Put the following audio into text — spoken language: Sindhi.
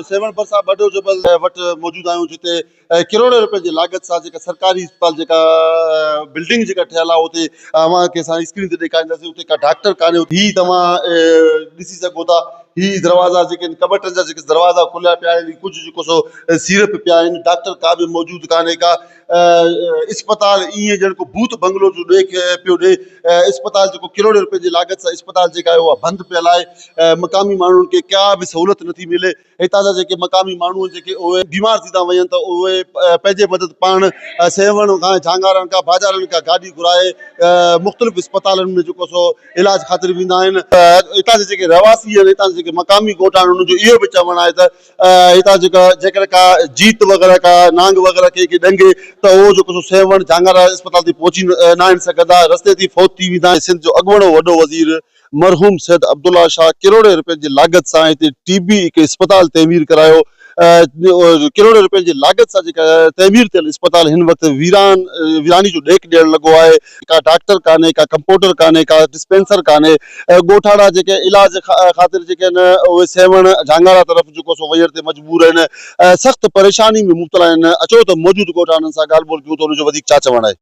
سيوهڻ ڀرسان ٻڍو جبل وٽ موجود آهيون جتي ڪروڙين روپين جي لاڳت سان جيڪا سرڪاري اسپتال جيڪا بلڊنگ جيڪا ٺهيل آهي اتي اوهان کي اسان اسڪرين تي ڏيکارينداسين اتي ڪا ڊاڪٽر ڪانهي هي توهان ڏسي سگهو ٿا هي دروازا جيڪي آهن ڪٻٽن جا جيڪي دروازا کليا پيا آهن ڪجهه جيڪو سو سيرپ پيا آهن ڊاڪٽر ڪا به موجود ڪانهي ڪا اسپتال ائين ڄڻ ڪو ڀوت بنگلو جو ڏيک پيو ڏي. اسپتال جيڪو ڪروڙين روپين جي لاڳت سان اسپتال جيڪا آهي اها بند پيل آهي. مقامي ماڻهن کي ڪا به سهولت نٿي ملي. هتان جا جيڪي مقامي ماڻهو آهن جيڪي اهي بيمار ٿي ٿا وڃن ته اهي پنهنجي مدد پاڻ سيوهڻ کان جهانگارن کان باجارن کان گاڏي گهرائي مختلف اسپتالن ۾ جيڪو سو علاج خاطر ويندا آهن. هتان جا جيڪي رهواسي آهن هتان جا جيڪي مقامي ڳوٺ آهن انهن جو اهو به چوڻ آهي ته هتان جيڪا جيڪڏهن ڪا جيت وغيره ڪا نانگ وغيره ڪنهن کي ڏنگي ته اهو جيڪو سو سيوهڻ جهانگارا اسپتال تائين پهچي ناهن سگهندا رستي تي فوت ٿي ويندا آهن. سنڌ جو اڳوڻو وڏو وزير مرحوم سيد عبدالله شاهه ڪروڙين رپين جي لاڳت سان هتي ٽي بي هڪ اسپتال تعمير ڪرايو ڪروڙين رپين جي لاڳت سان جيڪا تعمير ٿيل اسپتال هن وقت ويران ويراني جو ڏيک ڏيڻ لڳو آهي ڪا ڊاڪٽر ڪانهي ڪا ڪمپوڊر ڪانهي ڪا ڊسپينسر ڪانهي ڳوٺاڻا جيڪي علاج خاطر جيڪي آهن اهي سيوهڻ جهانگارا طرف جيڪو سو وڃڻ تي مجبور آهن سخت پريشاني ۾ مبتلا آهن اچو ته موجود ڳوٺاڻن سان ڳالهه ٻولهه ڪيون ته ان جو وڌيڪ ڇا چوڻ آهي.